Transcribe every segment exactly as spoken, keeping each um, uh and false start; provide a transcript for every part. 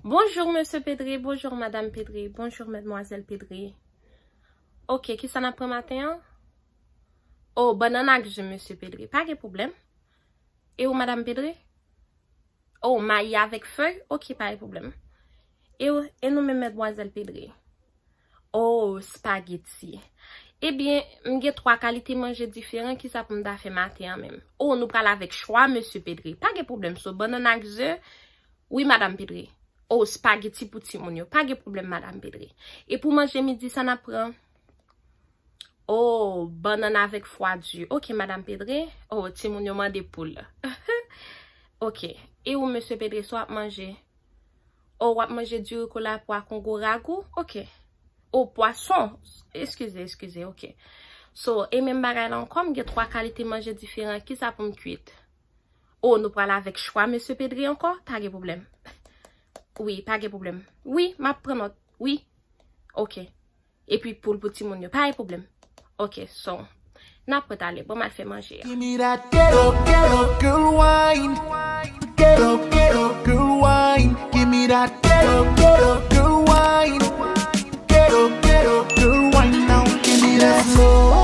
Bonjou, mesye Pedre. Bonjou, madanm Pedre. Bonjou, madmwazèl Pedre. Ok, kisa n ap pran maten an? Oh, bannann ak ze, mesye Pedre. Pa gen pwoblèm. E ou, madanm Pedre? Oh, mayi avèk fèy? Ok, pa gen pwoblèm. E ou, e nou menm, madmwazèl Pedre? Oh, spaghetti. Ebyen, m gen twa kalite manje diferan, kisa pou m ta fè maten an menm? Oh, nou pral avèk chwa, mesye Pedre. Pa gen pwoblèm, so bannann ak ze. Wi, madanm Pedre. Oh, spaghetti pou timoun yo. Pa gen pwoblèm, madanm Pedre. E pou manje midi, sa n ap pran? Oh, bannann avèk fwa di. Ok, madanm Pedre. Oh, timoun yo mande poul. Ok. E ou, mesye Pedre, sa w ap manje? Oh, w ap manje diri kola pwa kongo ragou? Ok. Oh, pwason. Eskize, eskize, ok. So, e menm bagay la ankò, m gen twa kalite manje diferan. Kisa pou m kwit? Oh, nou pral avèk chwa, mesye Pedre, ankò? Pa gen pwoblèm. Wi, pa gen pwoblèm. Wi, m ap pran nòt. Wi. Ok. Epi poul pou timoun yo. Pa gen pwoblèm. Ok, so, n ap ret ale. Bon, m al fè manje a. Give me that ghetto, ghetto girl wine. Ghetto, ghetto girl wine. Give me that ghetto, ghetto girl wine. Ghetto, ghetto girl wine now. Give me that slow.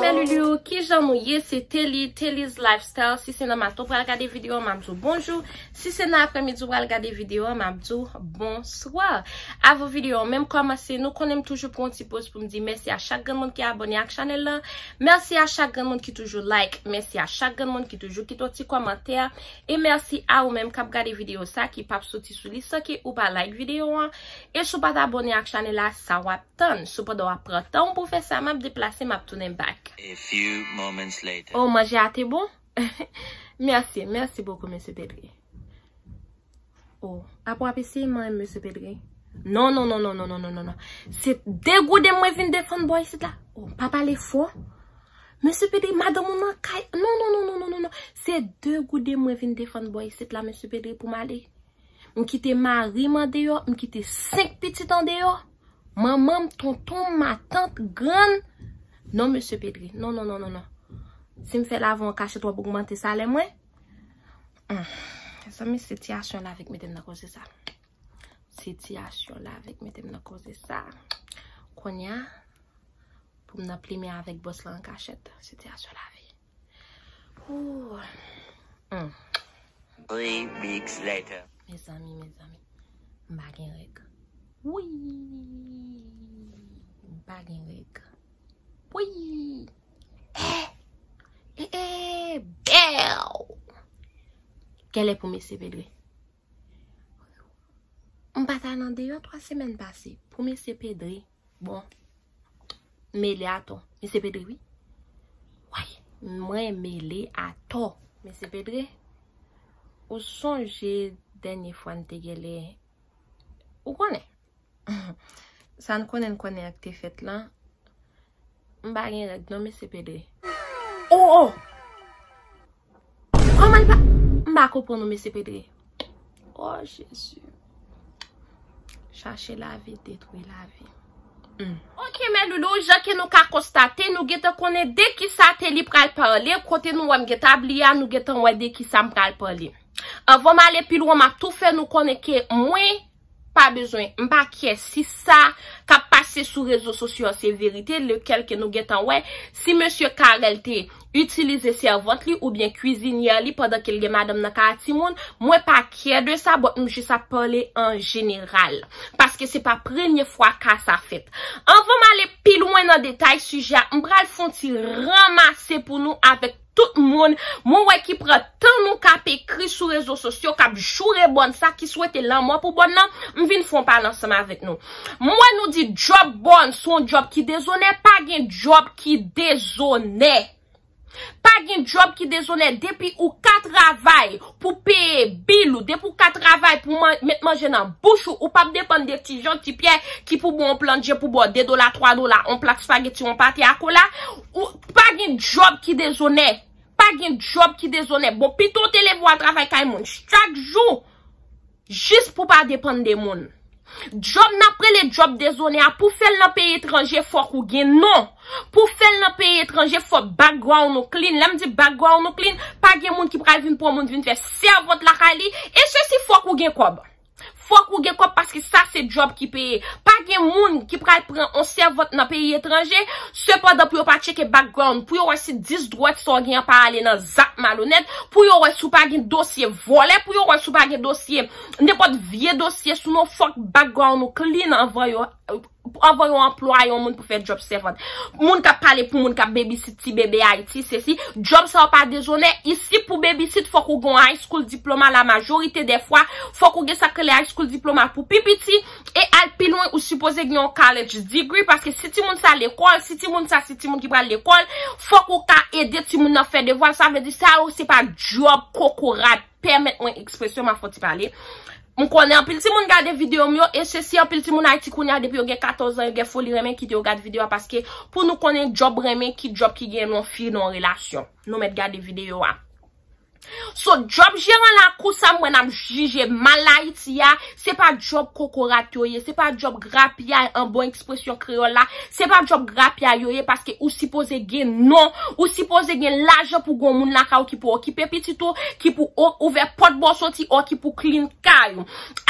Salut, mes loulous. Kijan nou ye? Se Telly, Telly's Lifestyle. Si se nan maten w pral gade videyo a, m ap di w bonjou. Si se nan aprèmidi w pral gade videyo a, m ap di w bonswa. Avan videyo a menm kòmanse, nou konnen m toujou pran yon ti poz pou m di mèsi a chak granmoun ki abòne ak chanèl la. Mèsi a chak granmoun ki toujou like. Mèsi a chak granmoun ki toujou kite yon ti kòmantè. E mèsi a ou menm k ap gade videyo sa ki p ap soti sou li san ke ou pa like videyo an. E si w pa t abòne ak chanèl la, sa w ap tann? Sepandan w ap pran tan w pou fè sa, m ap deplase, m ap tounen back. A few moments later. Oh, manje a te bon? Mèsi, mèsi bokou, mesye Pedre. Oh, apa w ap eseye manyen m, mesye Pedre? Non, non, non. Se degouden mwen vin defann bò isit la. Oh, pa pale fò. Mesye Pedre, madanm ou nan kay. Non, non, non. Se degouden mwen vin defann bò isit la, mesye Pedre, pou m ale. M kite mari m andeyò, m kite senk pitit andeyò. Manman m, tonton m, matant, grann. Non, mesye Pedre. Non, non, non, non, non. Si m fè lavi an kachèt, w ap ogmante salè mwen. Hmm. Mezanmi, sitiyasyon lavi k mete m nan koze sa. Sitiyasyon lavi k mete m nan koze sa. Kounye a, pou m nan plimen avèk bòs la an kachèt. Sitiyasyon lavi. Ooh. Hmm. Three weeks later. Mezanmi, mezanmi. M pa gen règ. Wi. M pa gen règ. Wi. Eh. Eh, eh, bèw. Kèlè pou mesye Pedre? M pa t al andeyò twa semèn pase. Pou mesye Pedre. Bon. Mele atò. Mesye Pedre, wi. Way. Mwen mele atò. Mesye Pedre. Ou sonje dènye fwa n te genlè. Ou konnen. Sa n konnen, n konnen an k te fèt lan. M pa gen règ non, mesye Pedre. Oh, oh! Kòman l pa, m pa konprann ou, mesye Pedre. Oh, Jezi. Chache lavi, detwi lavi. Hmm. Ok, mes loulous, jan ke nou ka konstate, nou gentan konnen de kisa Telly pral pale, kote nou wè m gentan bliye a, nou gentan wè de kisa m pral pale. Anvan m ale pi lwen, m ap tou fè nou konnen ke mwen pa bezwen, m pa kè si sa k ap pase sou rezo sosyo a se verite, lekel ke nou gentan wè, si mesye Carel te itilize sèvant li oubyen kwizinyè li pandan ke l gen madanm nan kay ak timoun, mwen pa kè de sa, but m jis ap pale an jeneral. Paske se pa premye fwa ka sa fèt. Anvan m ale pi lwen nan detay sijè a, m pral fè yon ti ranmase pou nou avèk tout moun, mwen wè ki pran tan nou k ap ekri sou rezo sosyo, k ap joure Bòn sa, ki swete lanmò pou Bòn nan, m vin fè yon pale ansanm avèk nou. M wè nou di djòb Bòn se yon djòb ki dezonè, pa gen djòb ki dezonè. Pa gen djòb ki dezonè depi ou ka travay pou peye bil ou, depi ou ka travay pou man-, met manje nan bouch ou, ou p ap depann de Ti Jan, Ti Pyè ki pou ba w yon plant je, pou ba w de dola, twa dola, yon plat spageti, yon pate a kola. Ou, pa gen djòb ki dezonè. Pa gen djòb ki dezonè. Bon, pito w te leve w al travay kay moun chak jou. Jis pou pa depann de moun. Djòb n ap rele djòb dezonè a, pou fè l nan peyi etranje, fòk ou gen non. Pou fè l nan peyi etranje, fòk background ou clean. Lè m di background ou clean, pa gen moun ki pral vin pran moun vin fè sèvant lakay li. E sesi, fòk ou gen kòb. Fòk ou gen kòb paske sa se djòb ki peye. Pa gen moun ki pral pran yon sèvant nan peyi etranje, sepandan pou yo pa tcheke background, pou yo wè si dis dwèt sa w gen an pa ale nan zak malonèt, pou yo wè si w pa gen dosye vòlè, pou yo wè si w pa gen dosye, nenpòt vye dosye sou nou, fòk background ou clean anvan yo, anvan yo anplwaye yon moun pou fè djòb sèvant. Moun k ap pale pou moun k ap babysit ti bebe Ayiti, sesi, djòb sa yo pa dezonè. Isi pou babysit, fòk ou gen yon high school diploma la majorite dè fwa, fòk ou gen sa k rele high school diploma pou pi piti, e al pi lwen, ou sipoze gen yon college degree, paske si timoun sa lekòl, si timoun sa, si timoun ki pral lekòl, fòk ou ka ede timoun nan fè devwa l, sa vle di sa yo, se pa djòb kokorat, pèmèt mwen ekspresyon m ap fè ti pale. M konnen anpil timoun gade videyo m yo, e sesi anpil timoun Ayiti kounye a, depi yo gen katòz an, yo gen foli renmen kite yo gade videyo a, paske pou nou konnen djòb renmen ki djòb ki gen yon fi nan yon relasyon. Nou mèt gade videyo a. So, djòb jeran lakou sa m wè n ap jije mal Ayiti a, se pa djòb kokorat yo ye, se pa djòb grapyay an bon ekspresyon kreyòl la, se pa djòb grapyay yo ye paske ou sipoze gen non, ou sipoze gen lajan pou gon moun lakay ou ki pou okipe pitit ou, ki pou o- ouvè pòt ba w soti, o ki pou clean kay ou.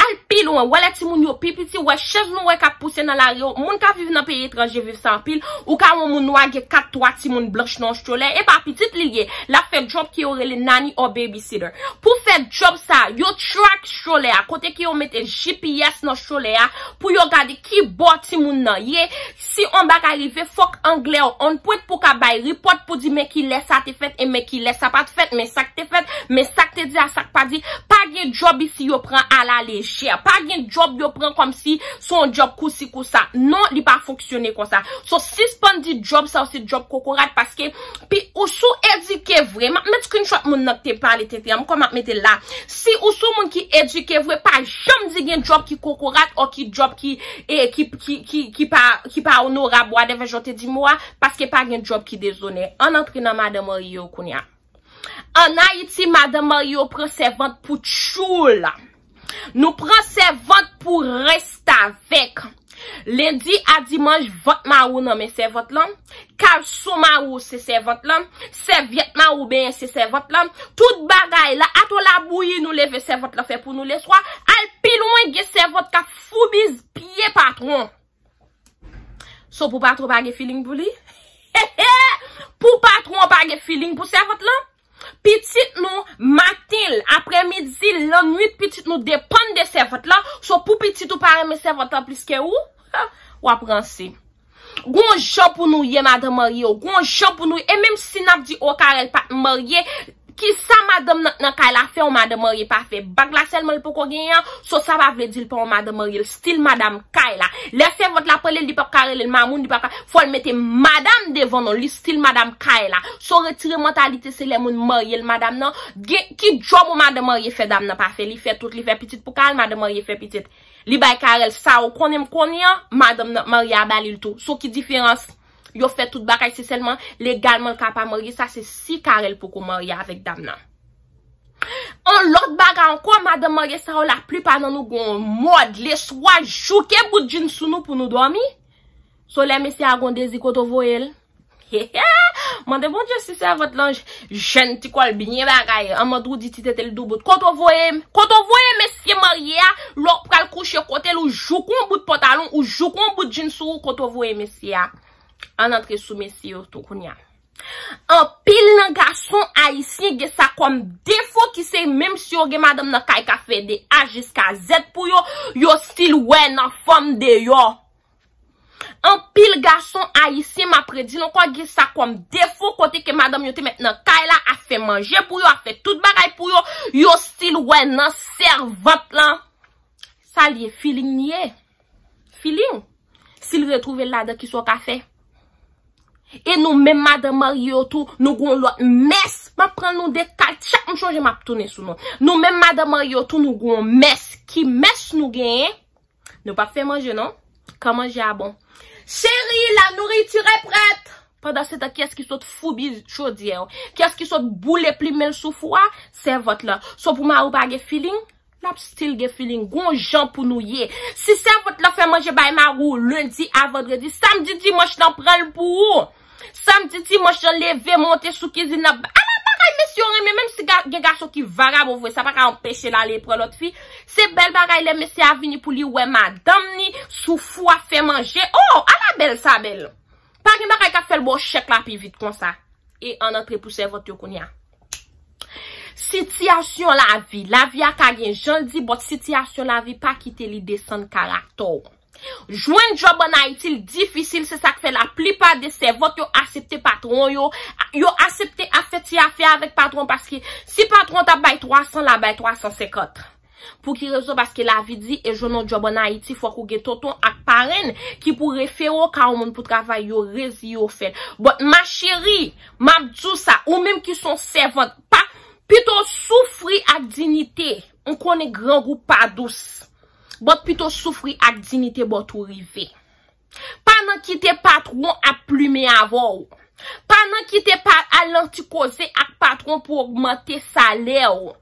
Al pi lwen, wè lè timoun yo pi piti, wè chèz nou wè k ap pouse nan lari yo, moun k ap viv nan peyi etranje viv sa anpil, ou ka wè yon moun nwa gen kat twa timoun blanch nan yon chole, e pa pitit li ye, l ap fè djòb ke yo rele nanny or babysitter. Pou fè djòb sa, yo track chole a, kote ke yo mete G P S nan chole a, pou yo gade ki bò timoun nan ye, si yon bagay rive, fòk anglè w on point pou ka bay report pou di men ki lè sa te fèt e men ki lè sa pa t fèt, men sa k te fèt, men sa k te di a sa k pa di. Pa gen djòb isi yo pran alalejè. Pa gen djòb yo pran kòmsi se yon djòb kousi kousa. Non, li pa fonksyone konsa. So, sispann di djòb sa yo se djòb kokorat paske pi ou si w edike vre. M ap met screenshot moun nan ki te pale tenten an, m kwè m ap mete l la. Si ou se yon moun ki edike vre, pa janm di gen djòb ki kokorat o ki djòb ki, e, ki, ki, ki, ki pa, ki pa onorab, whatever jan w te di mo a, paske pa gen djòb ki dezonè. Ann antre nan madan marye yo kounye a. Ann Ayiti, madan marye yo pran sèvant pou tchoul. Nou pran sèvant pou restavèk. Lendi a dimanch, vant mari w nan men sèvant lan. Kalson mari w se sèvant lan. Sèvyèt mari w benyen se sèvant lan. Tout bagay la, atò labouyi nou leve sèvant lan fè pou nou leswa. Al pi lwen, gen sèvant k ap foubiz pye patwon. So pou patwon pa gen feeling pou li? Pou patwon pa gen feeling pou sèvant lan? Pitit nou, maten l, aprèmidi l, lannwit, pitit nou depann de sèvant lan. So pou pitit ou pa renmen sèvant lan plis ke ou, w ap ranse. Gon jan pou nou ye, madan marye yo. Gon jan pou nou ye. E menm si n ap di o Karèl pa t marye, kisa madanm nan k nan kay la fè yon madanm marye pa fè? Bag la sèlman l poko genyen an, so sa pa vle di l pa yon madanm marye, l still madanm kay la. Lè sèvant la ap rele l, li p ap ka rele l mamoun, li p ap ka, fò l mete madam devan non l, li still madam kay la. So retire mantalite se lè moun marye l madam nan. Gen, ki djòb yon madanm marye fè dam nan pa fè? Li fè tout, li fè pitit pou Karèl, madanm marye fè pitit. Li bay Karèl sa ou konnen m konnen an, madanm nan marye a ba li l tou. So ki diferans? Yo fè tout bagay, se sèlman legalman l ka pa marye, sa se si Karèl poko marye avèk dam nan. Yon lòt bagay ankò, madanm marye sa yo, laplipa nan nou gon mòd, leswa jouke bout jeans sou nou pou nou dòmi. So lè mesye a gon dezi, kote w voye l? Mande Bondye si sèvant lan jèn, ti kò l byen bagay, an mòd ou di ti tete l doubout. Kote w voye, kote w voye mesye marye a, lè w pral kouche kote l, ou jouk yon bout pantalon, ou jouk yon bout jeans sou ou, kote w voye mesye a? Ann antre sou mesye yo tou kounye a. Anpil nan gason ayisyen gen sa kòm defo ki se menm si yo gen madanm nan kay k ap fè de A jiska zèt pou yo, yo still wè nan fanm deyò. Anpil gason ayisyen, m ap redi l ankò, gen sa kòm defo kote ke madanm yo te mèt nan kay la ap fè manje pou yo, ap fè tout bagay pou yo, yo still wè nan sèvant lan. Sa l ye, feeling li ye. Feeling. Si l retwouve l ladan, kisa w ka fè? E nou menm madanm marye yo tou, nou gon lòt mès. M ap pran nou de kat, chak m chonje m ap tounen sou nou. Nou menm madanm marye yo tou, nou gon mès. Ki mès nou genyen? Nou p ap fè manje non. Kan manje a bon. Cheri, la nourriture est prête. Pandansetan, kiyès ki sot foubi chodyè yo? Kiyès ki sot boule plimen l sou fou a? Sèvant lan. So pou mari w pa gen feeling? L ap still gen feeling. Gon jan pou nou ye. Si sèvant lan fè manje bay mari w lendi a vandredi, samdi dimanch lan pran l pou ou. Samdi dimanch lan leve monte sou kizin nan, ala bagay Mesye yo renmen, menm si ga- gen gason ki vagabon vre, sa pa ka anpeche l ale pran lòt fi. Se bèl bagay lè mesye a vini pou li wè madanm ni sou fou ap fè manje. Oh, ala bèl sa bèl. Pa gen bagay k ap fè l ba w chèk la pi vit konsa. E ann antre pou sèvant yo kounye a. Sitiyasyon lavi. Lavi a ka gen jan l di, but sitiyasyon lavi pa kite li desann karaktè w. Jwenn djòb ann Ayiti l difisil, se sa k fè laplipa de sèvant yo asepte patwon yo, yo asepte ap fè ti afè avèk patwon, paske si patwon t ap bay twa san, l ap bay twa san senkant. Pou ki rezon? Paske lavi di, e jwenn yon djòb ann Ayiti, fòk ou gen tonton ak parenn ki pou refere w ka yon moun pou travay, yo reziye w fè l. But ma chérie, m ap di w sa, ou menm ki se yon sèvant, pa, pito w soufri ak diyite. M konnen grangou pa dous. But pito w soufri ak diyite but ou rive. Pa nan kite patwon ap plimen avè w. Pa nan kite pa al nan ti koze ak patwon pou ogmante salè w.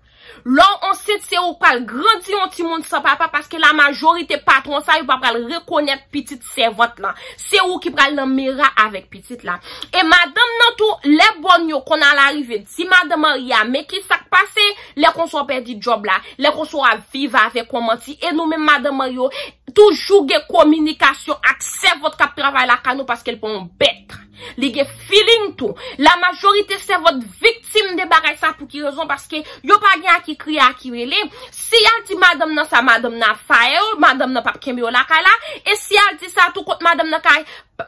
Lè w ansent, se ou k pral grandi yon timoun san papa, paske la majorite patwon sa yo pa pral rekonèt pitit sèvant lan. Se ou ki pral nan mera avèk pitit la. E madanm nan tou, lè bòn yo konn al arive, di madanm marye a, men ki sa k pase, lè konsa w pèdi djòb la, lè konsa w ap viv avèk yon manti. E nou menm madanm marye yo, toujou gen kominikasyon ak sèvant k ap travay lakay nou paske l pa yon bèt. Li gen feeling tou. La majorite sèvant viktim de bagay sa pou ki rezon? Paske yo pa gen a ki kriye a ki rele. Si y al di madanm nan sa, madanm nan ap fire yo, madanm nan p ap kenbe yo lakay la. E si y al di sa tou kont madanm nan kay,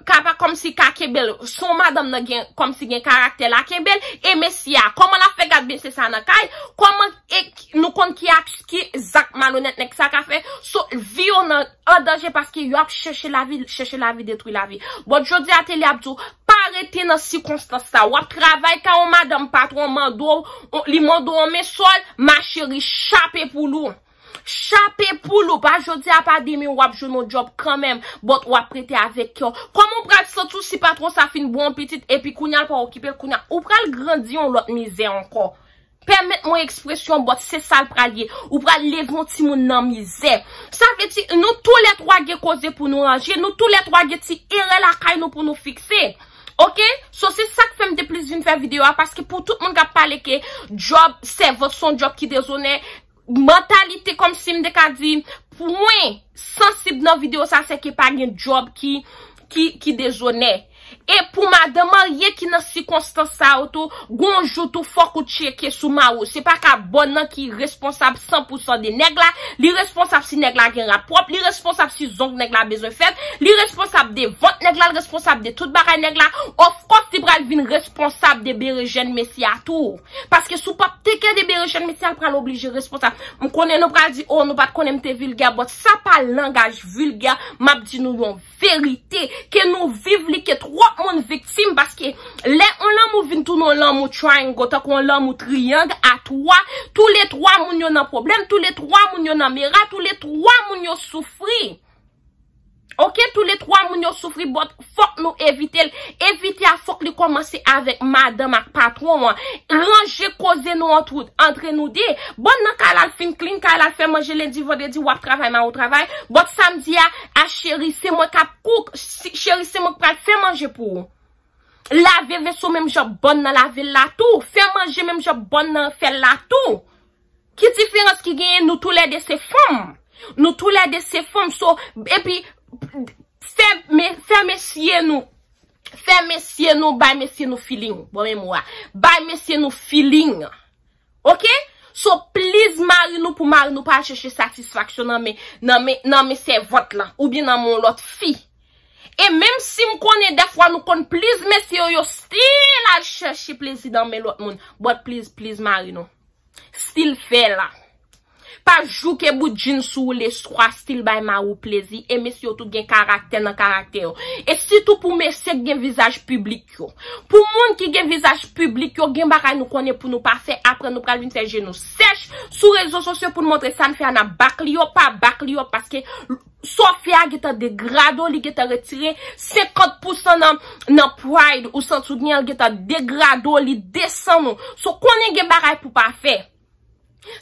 ka pa kòmsi ka kenbe l. Son madanm nan gen kòmsi gen karaktè la kenbe l. E mesye a, kòman l ap fè gad mesye sa nan kay? Kòman e k- nou konn ki ak ki zak malonèt nèg sa ka fè? So, vi yo nan an danje paske yo ap chèche lavi, chèche lavi, detwi lavi. But jodi a Telly ap di w, pa rete nan sikonstans sa. W ap travay kay yon madanm, patwon mande w, li mande w yon men sòl, ma chérie, chape poul ou. Chape poul ou, pa jodi a, pa demen w ap jwenn yon djòb kanmenm, but w ap rete avèk kè w. Kòman w pral santi w si patwon sa fin ba w yon pitit, epi kounye a l pa okipe l, kounye a ou pral grandi yon lòt mizè ankò? Pèmèt mwen ekspresyon, but se sa l pral ye. Ou pral leve yon timoun nan mizè. Sa vle di, nou toulètwa gen koze pou nou ranje, nou toulètwa gen ti erè lakay nou pou nou fikse. Oke? So, se sa k fè m te plis vin fè videyo a, paske pou tout moun k ap pale ke djòb sèvant se yon djòb ki dezonè, mantalite kòmsi m te ka di, pwen sansib nan videyo sa, se ke pa gen djòb ki, ki, ki dezonè. E pou madanm marye ki nan sikonstans sa yo tou, gon jou tou fòk ou tcheke sou mari w. Se pa ka bòn nan ki responsab san pou san de nèg la, li responsab si nèg la gen rad pwòp, li responsab si zong nèg la bezwen fèt, li responsab de vant nèg la, li responsab de tout bagay nèg la. Of course, li pral vin responsab de berejèn mesye a tou. Paske si w p ap teke de berejèn mesye a, l pral oblije responsab. M konnen nou pral di, oh, nou pa t konnen m te vilgè, but sa pa langaj vilgè, m ap di nou yon verite, ke nou viv li, ke twòp moun viktim, paske lè yon lanmou vin tounen yon lanmou triangle, tankou yon lanmou triyang a twa, tou le twa moun yo nan pwoblèm, tou le twa moun yo nan mera, tou le twa moun yo soufri. Oke, tou le twa moun yo soufri, but fòk nou evite l. Evite a, fòk li kòmanse avèk madanm ak patwon an. Ranje koze nou antre, antre nou de. Bòn nan kay la fin clean, kay la fè manje lendi, vandredi, w ap travay, mari w travay. But samdi a, a cheri, se mwen k ap kouk. Si- Cheri, se mwen k pral fè manje pou ou. Lave veso menm jan bòn nan lave l la tou. Fè manje menm jan bòn nan fè l la tou. Ki diferans ki genyen? Nou toulède se fanm. Nou toulède se fanm. So, epi, fè, me- fè mesye nou, fè mesye nou, bay mesye nou feeling. Bon, men mo a. Bay mesye nou feeling. Oke? So, please mari nou, pou mari nou pa al chèche satisfaksyon nan men, nan men, nan men sèvant lan, oubyen nan men yon lòt fi. E menm si m konnen dèfwa nou konn please mesye yo, yo still al chèche plezi nan men lòt moun. But please, please mari nou. Still fè la. Pa jouke bout jeans sou ou leswa, still bay mari w plezi. E mesye yo tout gen karaktè nan karaktè yo. E sitou pou mesye k gen vizaj piblik yo. Pou moun ki gen vizaj piblik yo, gen bagay nou konnen pou nou pa fè. Apre nou pral vin fè je nou sèch sou rezo sosyo pou n montre sa n fè a, n ap back li up, pa back li up, paske sa w fè a gentan degrade w, li gentan retire senkant pousan nan, nan pride ou santi w genyen, li gentan degrade w, li desann ou. So, konnen gen bagay pou pa fè.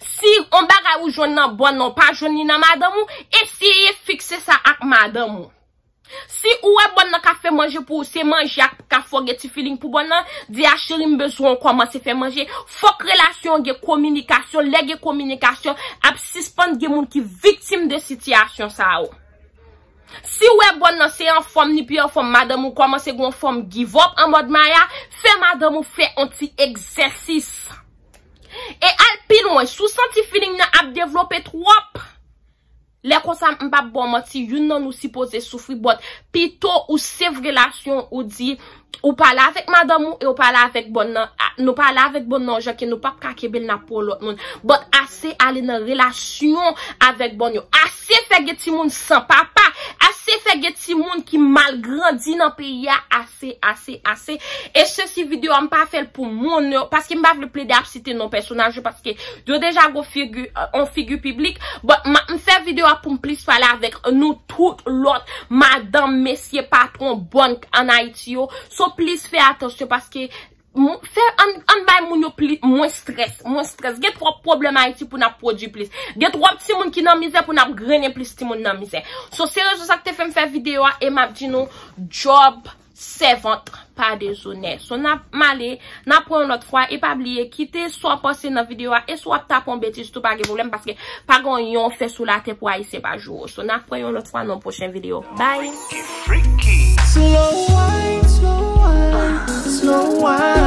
Si yon bagay ou jwenn nan bòn nan, ou pa jwenn li nan madanm ou, eseye fikse sa ak madanm ou. Si ou wè bòn nan ka fè manje pou ou, se manje a ka fè w gen ti feeling pou bòn nan, di a cheri m bezwen w kòmanse fè manje. Fòk relasyon an gen kominikasyon, lè gen kominikasyon, ap sispann gen moun ki viktim de sitiyasyon sa yo. Si w wè bòn nan se anfòm ni pi anfòm, madanm ou kòmanse gen yon fòm give up an mòd Maya, fè madanm ou fè yon ti egzèsis. E al pi lwen, si w santi feeling nan ap devlope twòp, lè konsa m p ap ba w manti, youn nan nou sipoze soufri, but pito ou save relasyon ou di ou pale avèk madanm ou e ou pale avèk bòn nan, a- nou pale avèk bòn nan yon jan ke nou p ap ka kenbe l n ap pran lòt moun. But ase ale nan relasyon avèk bòn yo. Ase fè gen timoun san papa. Ase fè gen timoun ki mal grandi nan peyi a. Ase, ase, ase. E sesi videyo a m pa fè l pou moun yo, paske m pa vle plede ap site non pèsonaj yo, paske yo deja gon figi, yon figi piblik. But m ap m fè videyo a pou m plis pale avèk nou tout lòt madanm, mesye, patwon, bòn ann Ayiti yo. So plis fè atansyon paske m- fè ann ann bay moun yo pli mwen strès, mwen strès. Gen twòp pwoblèm Ayiti pou n ap pwodui plis. Gen twòp timoun ki nan mizè pou n ap grennen plis timoun nan mizè. So se rezon sa k te fè m fè videyo a e m ap di nou djòb sèvant pa dezonè. So n ap m ale, n ap pran yon lòt fwa e pa bliye kite sa w panse nan videyo a e si w ap tape yon betiz tou pa gen pwoblèm paske pa gen yon fè sou latè pou Ayisyen pa joure. So n ap pran yon lòt fwa nan yon pwochen videyo. Bye! Freaky. Slow wine, slow wine, slow wine.